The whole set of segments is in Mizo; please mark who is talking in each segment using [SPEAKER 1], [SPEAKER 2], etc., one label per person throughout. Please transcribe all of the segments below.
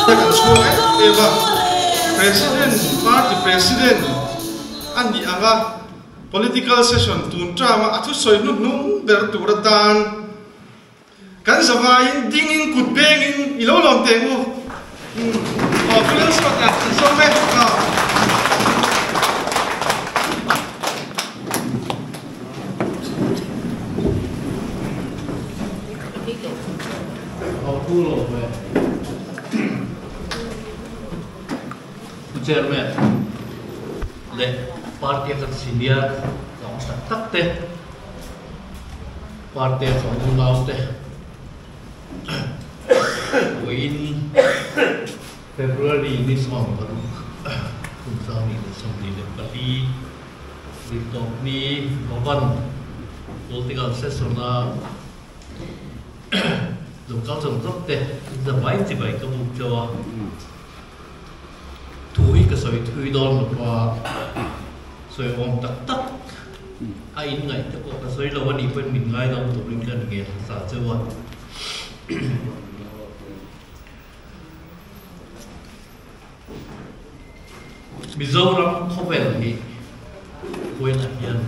[SPEAKER 1] Kan chhuak em em a, President, Party President a nih ang a, Political Session tun term a a thusawi hnuhnung ber tur atan kan zavaiin dingin kut bengin i lo lawm teh u. Aw Pu Lalsawta kan sawm e. Aw.
[SPEAKER 2] Aw Pu lo ve. Pu Chairman leh party a kan senior tlawng tak tak te, party a tlawng unau te, vawiin February ni 16 kum 2024 Zirtawpni Bhavan Political Session-a Local zawng zawng te zavai chibai ka buk teuh a, thu hi ka sawi thui dawn lo va, sawi awm tak tak a in ngaih te pawh ka sawi lo a nih pawhin min ngaidam turin ka ngen hmasa cheu a. Mizoram khawvel hi vawiinah hian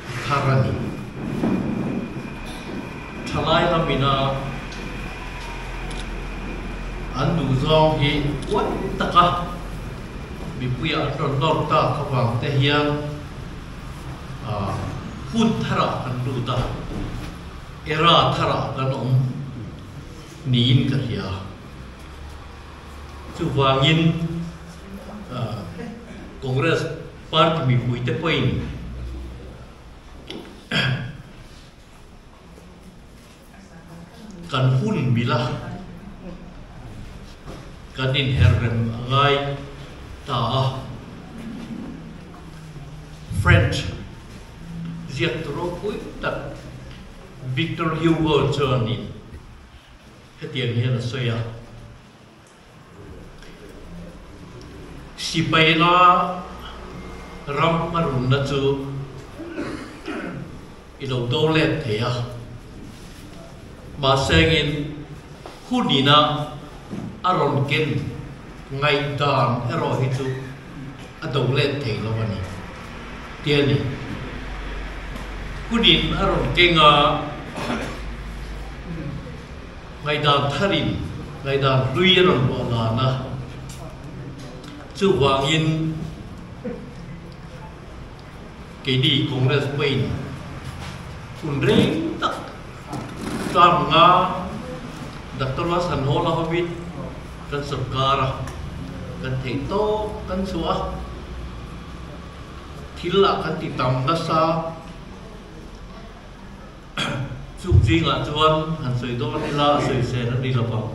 [SPEAKER 2] a thar a ni. Thalai lamina an duhzawng hi uai taka mipuiah an rawn nawr tak avang te hian hun tharah kan lut a, era tharah kan awm niin ka hria. Chuvangin Congress party mipuite pawhin kan hun mila kan inherrem a ngai ta a. French ziaktu ropui tak Victor Hugo chuanin Hetiang hian a sawi a, Sipaina ram a runna chu i lo do let thei a, mahsengin hunina a rawn ken ngaihdan erawh hi chu a do let thei lo a ni, tia ni. Hunin a rawn keng a, ngaihdan tharin ngaihdan hlui a rawn ruah lan a, chuvangin keini Congress pawhin hun reng tak term nga Doctor Lalthanhawla hovin kan sorkar a, kan theih tawk kan chhuah a, thil ah kan ti tam nasa. Chuk zingah chuan han sawi dawn ila a sawi sen a ni lo vang.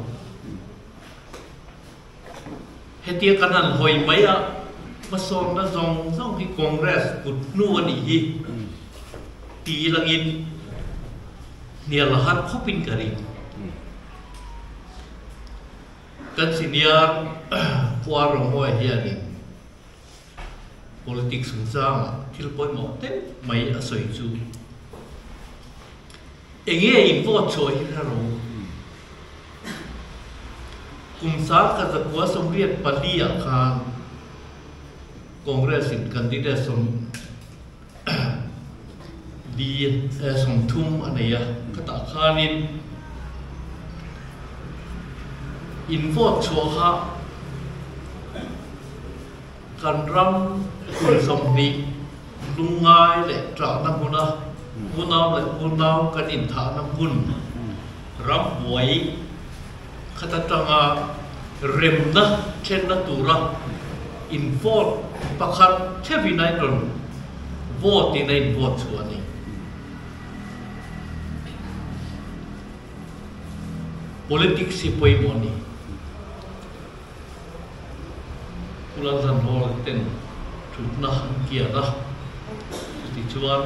[SPEAKER 2] Hetia kan han hawi mai a, hmasawnna zawng zawng hi Congress kut hnu a nih hi ti langin hnial a har khawpin ka ring. Kan senior Puar Rawngmawia hianin Politics chungchangah thil pawimawh deuh mai a sawi chu enge in vote chhuah hi hre ro. Kum 1984 ah khan Congress in candidate 30 a nei a, khatah khanin in vote chhuah kha kan ram kum 20 lungngai leh ṭahna hmuna unau leh unau kan inthahna hmun ram buai khat aṭanga remna ṭhenna tura in vote pakhat ṭheuhin a inrawn vote in a in vote chhuah a ni. Politics hi pawimawh a ni. Pu Lalzanhawla ten ṭhutna an kian a, chutichuan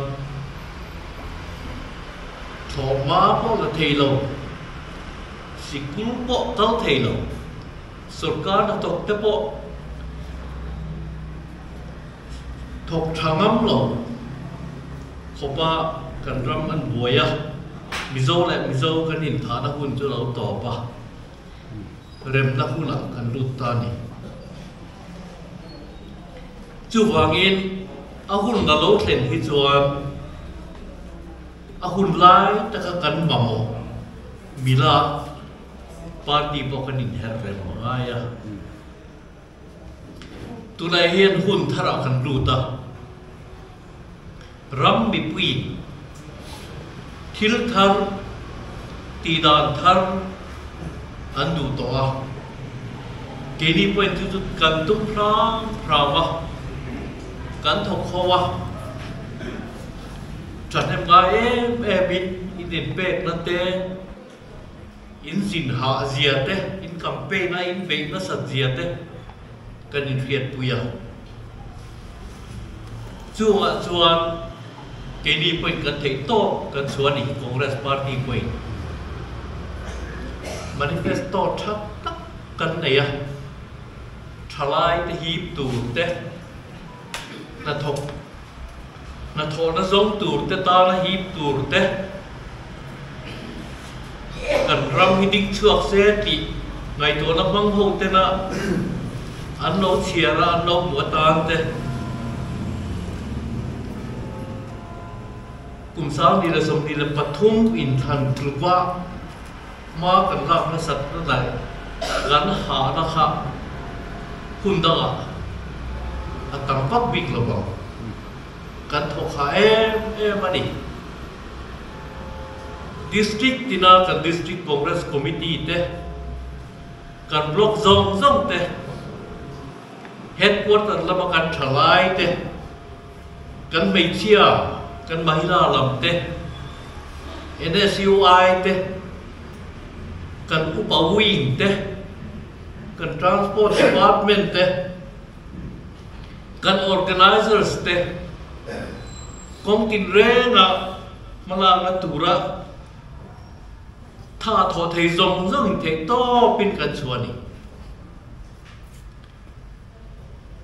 [SPEAKER 2] thlawhhma pawh la thei lo, sikul pawh kal thei lo, sorkar hnathawk te pawh thawk tha ngam lo khawpa kan ram an buai a, Mizo leh Mizo kan inthahna hun chu lo tawp a. Remna hunah kan lut ta a ni. Chuvangin a hun a lo thlen hi chuan a hun lai taka kan mamawh mila party pawh kan inher rem a ngai a. Tunah hian hun tharah kan lut a, ram mipuiin thil thar, tihdan thar an duh tawh a, keini pawhin chu chu kan tum hram hram a, kan thawk ho a, thahnem ngai em emin in inpekna te, In zin hah zia te, in campaign a in beih nasat zia te kan inhriatpui a. Chungah chuan keini pawhin kan theih tawk kan chhuah a ni, Congress party pawhin manifesto tha tak kan nei a, thalai te hip tur te, hnathawk Hnathawhna zawng tur te tana hip tur te, kan ram hi ding chhuak se tih ngaihtuahna hmang ho tena an lo chhiar a, an lo hmuh atan te, kum 2023 inthlan tluka hma kan lak nasat na leh kan hahna kha hun dangah a tam vak bik lo ang. Kan thawk hah em em a ni. District tina kan District Congress Committee te, kan Block zawng zawng te, Headquarter lama kan thalai te, Kan hmeichhia, kan mahila lam te, NSUI te, kan upa wing te, kan transport department te, kan organizers te kawng tinrenga hmalakna tura tha thawh thei zawng zawng in theih tawpin kan chhuah a ni.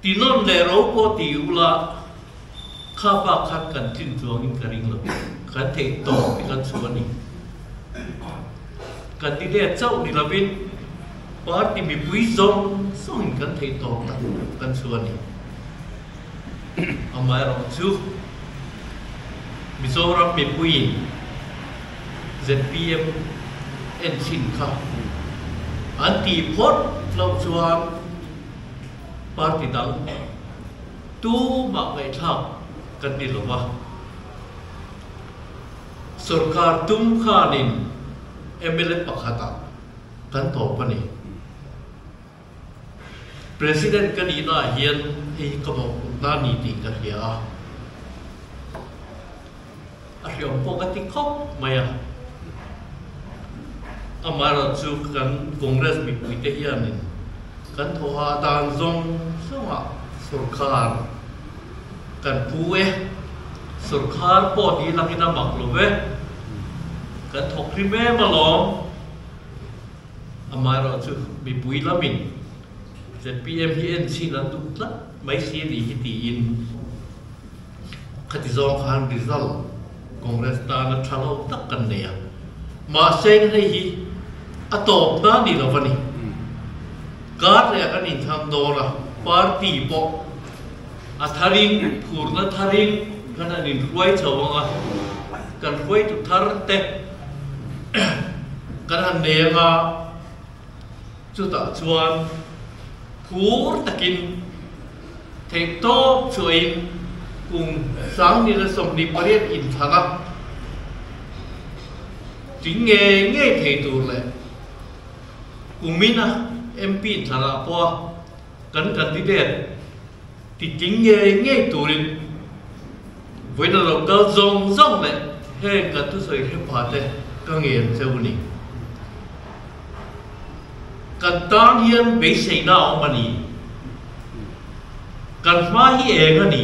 [SPEAKER 2] Ti nawn leh ro pawh ti ula, kha bak khan kan tlin chuangin ka ring lo. Kan theih tawp hi kan chhuah a ni. Candidate chauh ni lovin party mipui zawng zawngin kan theih tawp tak kan chhuah a ni. Amaherawh chu Mizoram mipuiin zpm en chhin kha an tih phawt loh chuan party dang tumah ngaihthlak kan ni lo va. Sorkar tum khanin mla pakhatah kan tawp a ni. President ka nihna ah hian hei hi ka mawhphurhna a ni tih ka hria a, a hriam pawh ka ti khawp mai a. Amaherawhchu kan Congress mipuite hianin kan thawha atan zawng zawngah sorkar kan pu e, sorkar pawh ni lakin a mak lo ve, kan thawk hrim em alawm. Amaherawhchu mipui lamin zpm hi en chin an duh tlat mai si a nih hi tiin khati zawng khan result Congress tana tha lo tak kan nei a. Mahse hei hi a tawpna a ni lo va ni. Kar leh kan inthlang dawn a, party pawh a tharin phurna tharin kan han inhruai chho ang a, kan hruaitu thar te kan han nei ang a, chutah chuan phur takin theihtawp chuahin kum 2028 inthlang a, tling ngei ngei thei tur leh kumina MP inthlanah pawha kan candidate ti tling ngei ngei turin vawiin a lo kal zawng zawng leh heng kan thusawi hre pha te ka ngen cheu a ni. Kan tan hian beiseina a awm a ni. Kan hma hi eng a ni.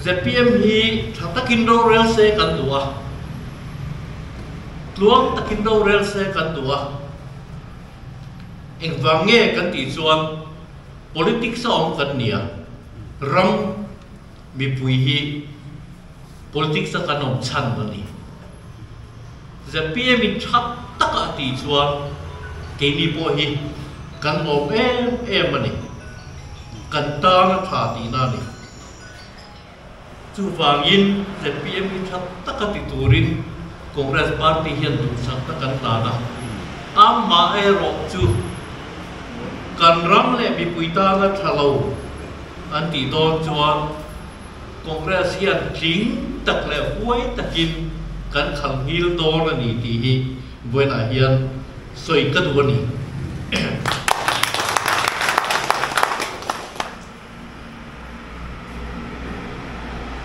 [SPEAKER 2] Zpm hi tha takin rorel se kan duh a, tluang takin rorel se kan duh a. Engvang nge kan tih chuan politics a awm kan nia, ram mipui hi politics a kan awm chhan a ni. Zpm in tha taka a tih chuan keini pawh hi kan lawm em em a ni. Kan tan a tha tihna a ni. Chuvangin zpm hi tha taka ti turin Congress party hian duhsakna kan hlan a. Amaherawh chu kan ram leh mipui tana tha lo an tih dawn chuan Congress hian tling tak leh huai takin kan khal nghil dawn a ni tih hi vawiinah hian sawi ka duh a ni.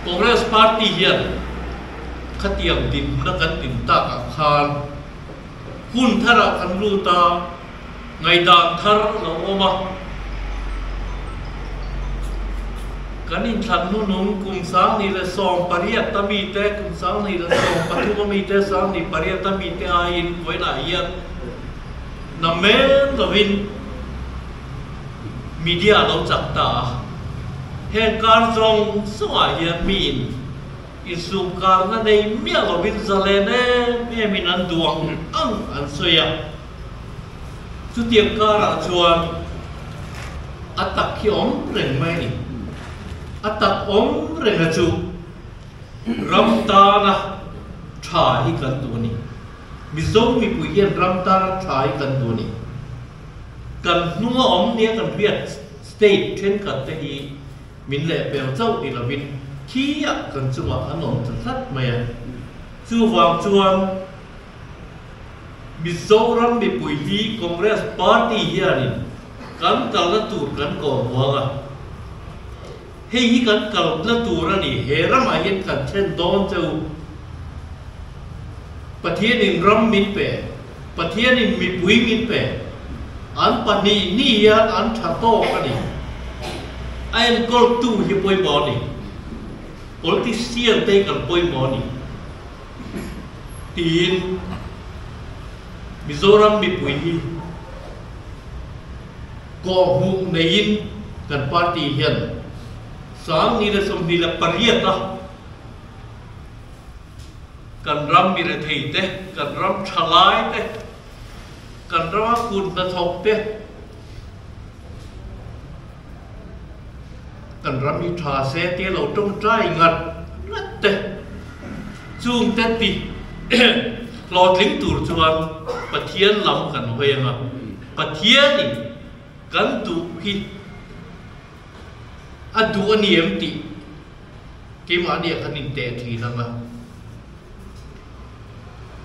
[SPEAKER 2] Congress party hian khatiang dinhmuna kan din takah khan hun tharah kan lut a, Ngaihdan thar a lo awm a. Kan inthlan hnunung kum 2018 a mite, kum 2013 a mite, 2008 a mite aiin vawiinah hian namen lovin media a lo chak ta a. Heng kar zawng zawngah hian miin insumkarna nei miah lovin zalen em emin an duh ang ang an sawi a. Chutiang karah chuan a tak hi awm reng mai a ni. A tak awm renga chu ram tana tha hi kan duh a ni. Mizo mipui hian ram tana tha hi kan duh a ni. Kan hnunga awm nia kan hriat state thenkhat te hi min lehpel chauh ni lovin khiah kan chungah an awm ta tlat mai a. Chuvang chuan. Mizoram mipui hi Congress party hianin kan kalna tur kan kawm huang a, hei hi kan kalna tur a ni, he ramah hian kan thlen dawn che u. Pathianin ram min pe, Pathianin mipui min pe, an pahnih ni hian an tha tawk a ni. A enkawltu hi pawimawh a ni, politician te hi kan pawimawh a ni. Tiin Mizoram mipui hi kawhhmuh neiin kan party hian 2028 a kan ram mirethei te, kan ram thalai te, kan rama kut hnathawk te, Kan ram hi tha se tia lo tawngtai ngat ngat te chungte ti hlawhtling tur chuan Pathian lam kan hawi anga, Pathianin kan duh hi a duh a ni em tih keimahniah kan inteh thin anga,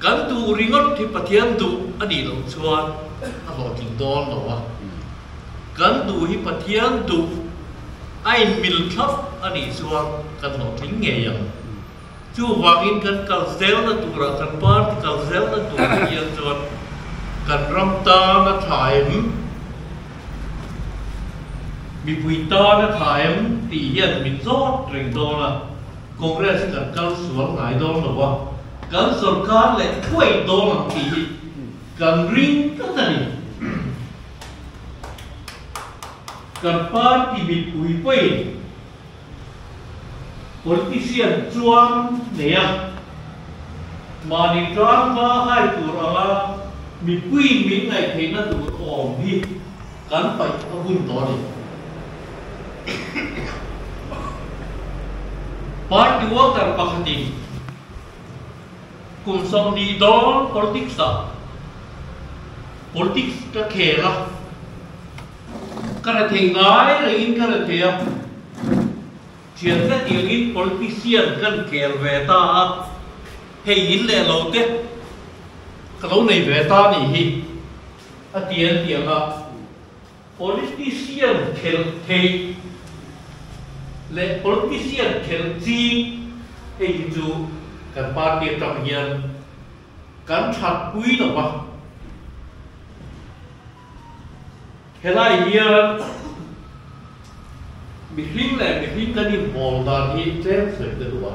[SPEAKER 2] kan duh ringawt hi Pathian duh a nih loh chuan a hlawhtling dawn lo a, kan duh hi Pathian duh a inmil thlap a nih chuan kan hlawhtling ngei ang. Chuvangin kan kal zelna turah, kan party kal zelna turah hian chuan kan ram tan a tha em, mipui tan a tha em tih hian min zawt reng dawn a. Congress hi kan kal sual ngai dawn lo a, kan sorkar leh thuai dawn ang tih hi kan ring tlat a ni. Kan party mipui pawhin politician chuan nei a, mahni tan hma hai tur anga mipuiin min ngaihtheihna tur awm hi kan paih a hun tawh a ni. Party worker pakhatin kum 20 dawn politics ah politics ka khel a, ka rethei ngai rengin ka rethei a, thian ka tih angin politician kan khel ve ta a, hei in leh lo te ka lo nei ve ta a nih hi a ti an ti ang a. Politician khelh theih leh politician khelh ching hei hi chu kan party atang hian kan that pui lo va. Helai hian mihring leh mihring kan inbawl dan hi tlem sawi ka duh a.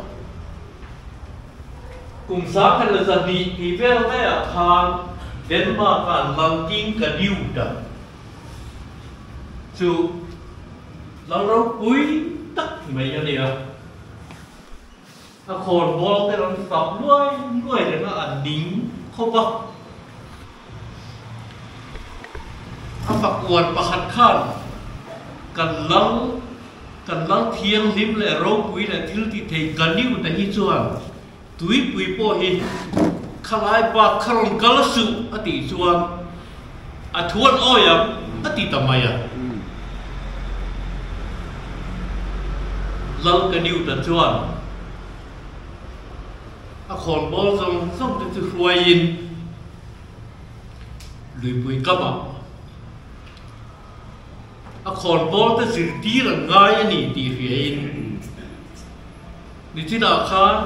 [SPEAKER 2] Kum 1102 tih vel maiah khan Denmark-a Langking Kaniuta chu lal ropui tak mai a ni a. A khawnbawl te rawn fak luai luai reng a, a ning. khawp a. A fak uar pakhat khan kan lal kan lal thianghlim leh ropui leh thil ti thei ka niu ta hi chuan tuipui pawh hi khalai bak kha rawn kal suh a tih chuan a thuan awi ang a ti ta mai a. Lal ka niu ta chuan a khawnbawl zawng zawng te chu hruaiin Luipui kamah a khawnbawl te zirtir an ngai a ni tih hriain nichinah khan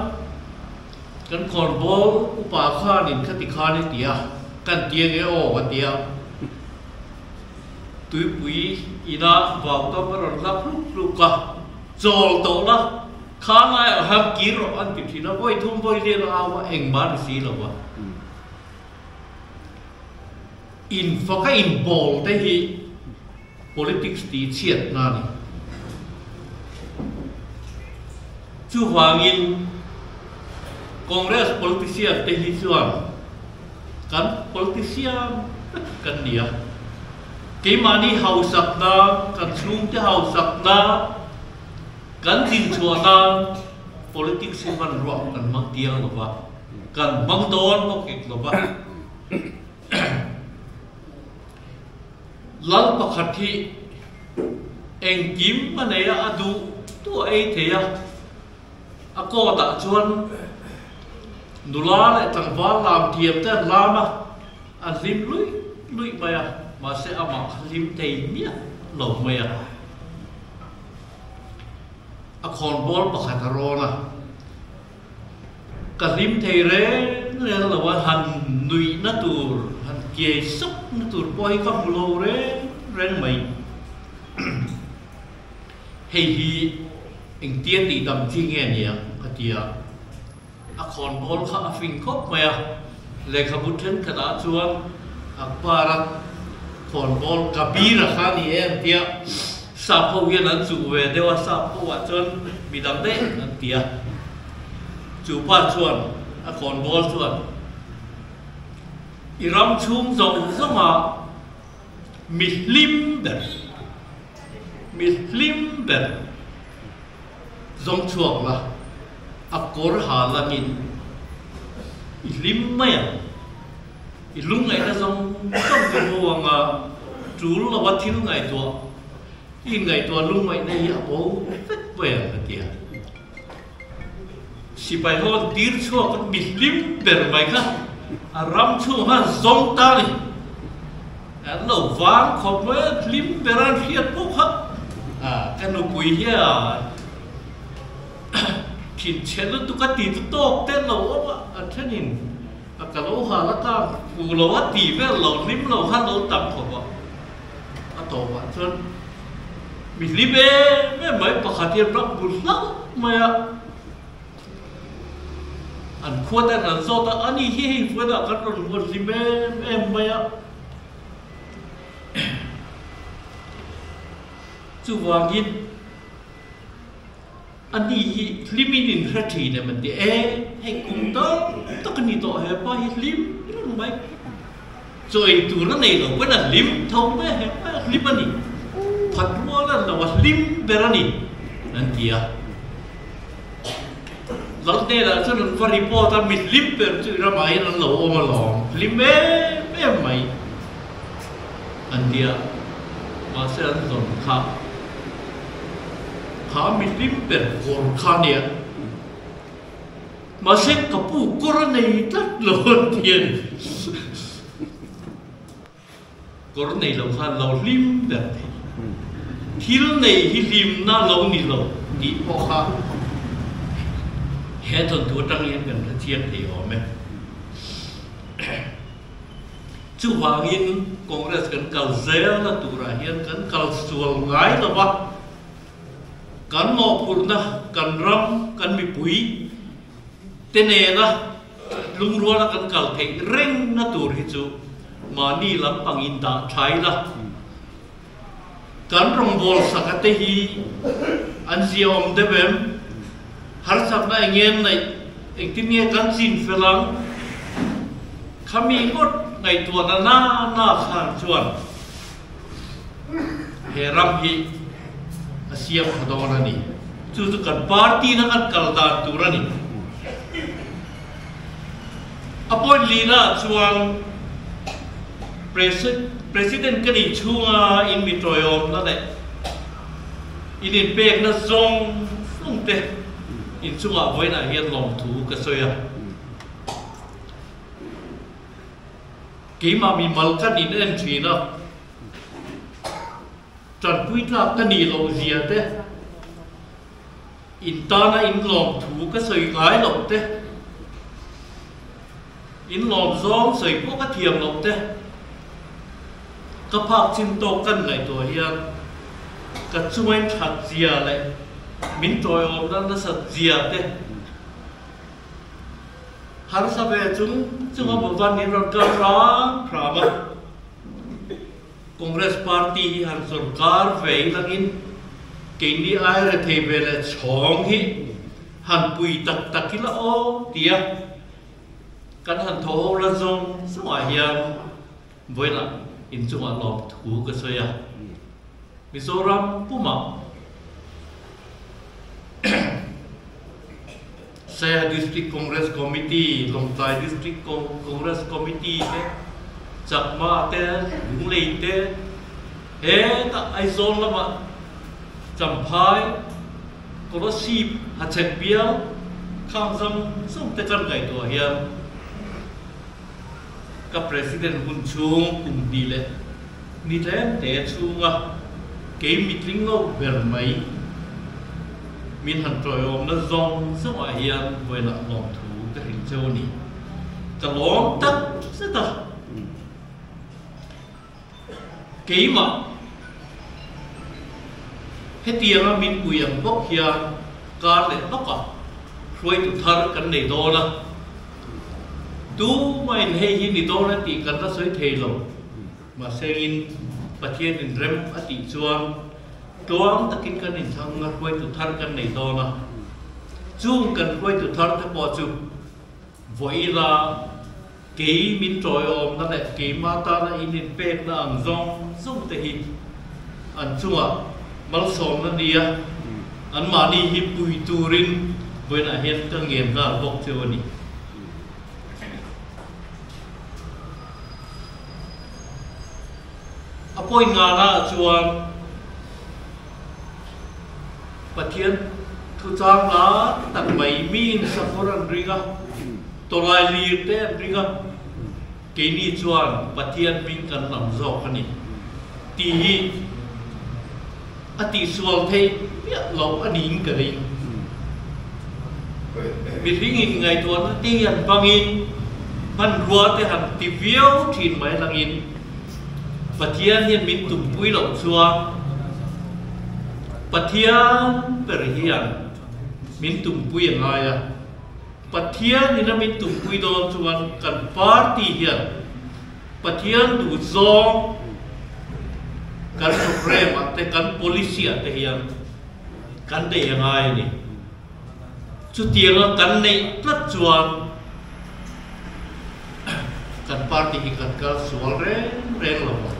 [SPEAKER 2] kan khawnbawl upa khanin khati khan i ti a, kan ti ange aw a ti a, tuipui ina vau tam a rawn hlap hluk hluk a, chawl tawh la, kha laiah khan kir rawh an ti thin a, vawi thum vawi lian a au a, engmah a ni si lo a. Infaka inbawl te hi politics tih chhiatna a ni. Chuvangin Congress politician te hi chuan kan politician vek kan ni a. Keimahni hausakna, kan chhungte hausakna, kan dinchhuah nan politics hi hmanruah kan hmang tiang lo va. Kan hmang dawn bawk ik lo va. Lal pakhat hi engkim a nei a, a duh duh a ei thei a. A court ah chuan nula leh tlangval lam thiam te an lam a, an hlim luih luih mai a, mahse amah kha hlim thei miah lo mai a. A khawnbawl pakhat a rawn a. Ka hlim thei reng reng lo a, han nuihna tur, han kiai sap na tur pawh hi ka hmu lo reng reng mai. Hei hi engtia tih dam chi nge niang ka ti a, a khawnbawl kha a fing khawp mai a, lehkhabu thenkhatah chuan Akbar-a khawnbawl Kabir-a kha a ni em tia sap ho hian an chuh ve deuh a, sap ho ah chuan midang daih an ti a. Chu pa chuan a khawnbawl chuan i ram chhung zawng zawnga mi hlim ber, mi hlim ber zawng chhuak la, a kawr ha langin i hlim mai ang. I lungngaihna zawng zawng chu bo anga tul lova thil ngaihtuah, i inngaihtuah lungngaihna hi a bo vek mai ang a ti a. Sipai ho an tir chhuak a, mi hlim ber mai kha a ram chhung khan zawng ta a ni. An lo vang khawp mai a, hlim ber an hriat pawh kha ka nupui hian thinchhe lutuk a ti chu tawk te lo awm a, a thenin A ka lo hal a kang fu lo a ti vel lo hlim lo khan lo tam khawp a, a tawpah chuan mi hlim em em mai pakhat hian rak bu hlauh mai a, an khua ten an zawt a, ani hi hei fuanah kan rawn huat hlim em em mai a. Chuvangin. A ni hi hlimin in hre thin em an ti e, hei kum tam tak a ni tawh he pa hi hlim reng mai, chaw ei tur a nei lo pawn a hlim tho mai a, he pa hi a hlim a ni, phat rual a ni lo a hlim ber a ni an ti a. Lal hnenah chuan an va report a, mi hlim ber chu i ramah hian an lo awm alawm, hlim em em mai an ti a, mahse an zawn kha. Kha mi hlim ber kawr kha nia. Mahse ka pu kawr a nei tlat lo an ti a ni. Kawr nei lo khan lo hlim ber thei. Thil nei hi hlimna lo ni lo tih pawh kha he thawnthu atang hian kan hre chiang thei awm e. Chuvangin Congress kan kal zelna turah hian kan kal sual ngai lo va, kan mawhphurhna, kan ram, kan mipui te nena lungruala kan kal theih rengna tur hi chu mahni lampang in dah tha ila, kan rawngbawl saka te hi an ziaawm deuh em? Harsatna eng nge an neih? Engtin nge kan chin fel ang? Khami ngawt ngaihtuahna na na khan chuan he ram hi a siam tha dawn a ni. Chu chu kan party na kan kal dan tur a ni. A point lina chuan President ka nih chhunga in mi tawiawmna leh in inpekna zawng zawng te inchungah vawiinah hian lawmthu ka sawi a. Keimah mi mal ka nin en thin a, tanpui tlak ka nih loh zia te, in tana in lawm thu ka sawi ngai loh te, in lawm zawng sawi pawh ka thiam loh te, ka phak chin tawk kan ngaihtuah hian ka chungain that zia leh min tawiawmna nasat zia te, Harsa ve chung chunga Bhavan in rawn kal hram hram a, Congress party hi han sawrkar ve ilangin keini ai rethei ve leh chhawng hi han pui tak tak ila aw tia kan han thaw ho la zawng zawngah hian vawilah inchungah lawmthu ka sawi a. Mizoram pumah Saiha District Congress Committee, Lawngtlai District Congress Committee te, Chakma te, Lunglei te, hetah Aizawl lamah Champhai, Kolasib, Hachhek bial, khang zawng zawng te kan ngaihtuah hian Ka President hun chhung kum hnih leh ni tlem te chhunga kei mitling lo ber mai min han tawiawmna zawng zawngah hian vawilah lawmthu ka hrilh cheu a ni. Ka lawm tak zet a. Keimah hetianga min pui ang bawk hian kar leh lawkah hruaitu thar kan nei dawn a, tumahin hei hi ni dawn a tih kan la sawi thei lo. Mahsengin Pathian inrem a tih chuan tluang takin kan inthlang a hruaitu thar kan nei dawn a, chung kan hruaitu thar te pawh chu vawiila Kei min tawiawmna leh keimah tana in inpekna ang zawng zawng te hi an chungah malsawmna nia anmahni hi pui turin vawiinah hian ka ngen nghal bawk cheu a ni. A point ngana chuan Pathian thuchang lar tak mai miin sakawr an ring a, tawlai lir te an ring a, keini chuan Pathian hming kan lam zawk a ni tih hi a tihsual theih miah loh a niin ka ring. Mihring in ngaihtuahna te hi han hmangin hmanrua te han ti viau thin mai langin Pathian hian min tumpui loh chuan Pathian ber hian min tumpui a ngai a, Pathian in a min tumpui dawn chuan kan party hian Pathian duh zawng kan programme ah te kan policy ah te hian kan nei a ngai a ni. Chutianga kan neih tlat chuan kan party hi kan kal sual reng reng lo ang.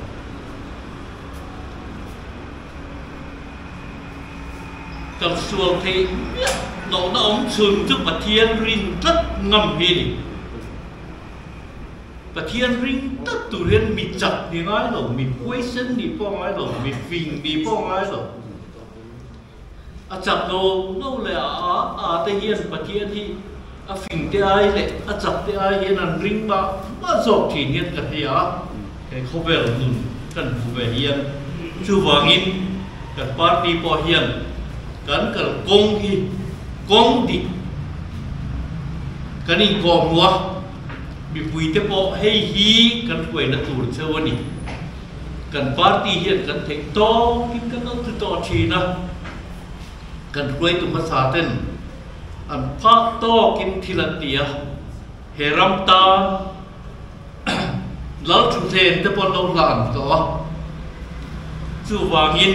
[SPEAKER 2] Kal sual theih miah lohna awm chhun chu Pathian rin tlat ngam hi a ni. Pathian ring tlat tur hian mi chak ni ngai lo, mi huaisen nih pawh a ngai lo, mi fing nih pawh a ngai lo. A chak lo lo leh a a a te hian Pathian hi a fing te ai leh a chak te ai hian an ring mah mah zawk thin hian ka hria a, he khawvel nun kan hmu ve hian. Chuvangin kan party pawh hian kan kal kawng hi kawng dik kan inkawm hmu a, mipui te pawh hei hi kan hruaina tur cheu a ni. Kan party hian kan theih tawkin kan lo ti tawh thin a, kan hruaitu hmasa ten an phah tawkin thil an ti a, he ram tan lal thuthlen te pawh an lo hlan tawh a, chuvangin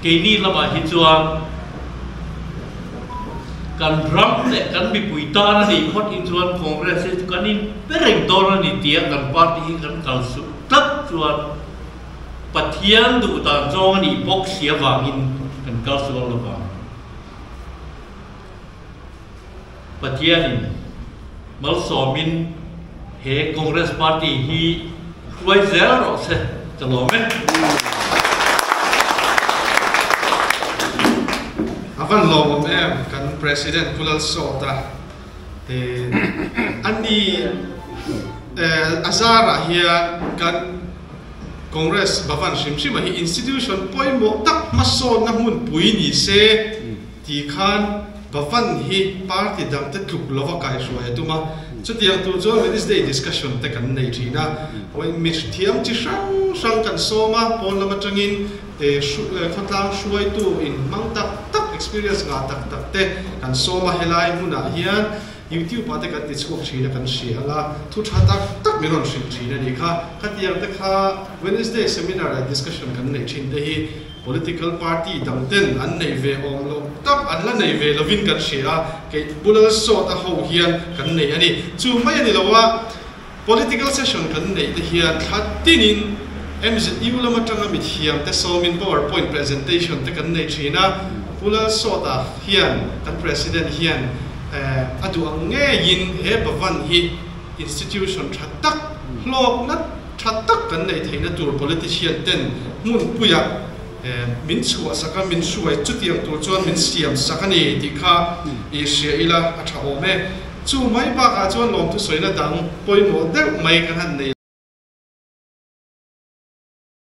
[SPEAKER 2] keini lamah hi chuan. Kan ram leh kan mipui tan a nih phawt hi chuan Congress hi chu kan in pe reng dawn a ni tia kan party hi kan kal suh tlat chuan Pathian duh dan zawng a nih bawk si avangin kan kal sual lo vang. Pathianin malsawmin he Congress party hi hruai zel rawh se ka lawm e.
[SPEAKER 1] A van lawmawm em kan President Pu Lalsawta a ni a zarah hian kan Congress Bhavan hrim hrim ah hi institution pawimawh tak hmasawnna hmunpui ni se Ti khan Bhavan hi party dangte tluk lova kaihruai a tum a, chutiang tur chuan Wednesday discussion te kan nei thin a, mi thiam chi hrang hrang kan sawm a, pawn lam atangin khawtlang hruaitu in hmang tak tak, experience ngah tak tak te kan sawm a, helai hmunah hian YouTube ah te kan ti chhuak thin a kan hria ang a, thu tha tak tak min rawn hrilh thin a nih kha, khatiang te kha Wednesday seminar leh discussion kan neih thin te hi Political party dang ten an neih ve awm loh tak an la nei ve lovin kan hria a, kei Pu Lalsawta ho hian kan nei a ni. Chu mai a ni lo a, political session kan neih te hian thla tinin MZU lam atanga mithiam te sawmin power point presentation te kan nei thin a, Pu Lalsawta hian kan President hian a duh ang ngeiin he Bhavan hi institution tha tak hlawkna Tha tak kan neih theihna tur politician ten hmunpuiah min chhuahsak a, min hruai chutiang tur chuan min siamsak a ni tih kha i hria ila a tha awm e. Chu mai bakah chuan lawmthu sawina dang pawimawh deuh mai kan han nei.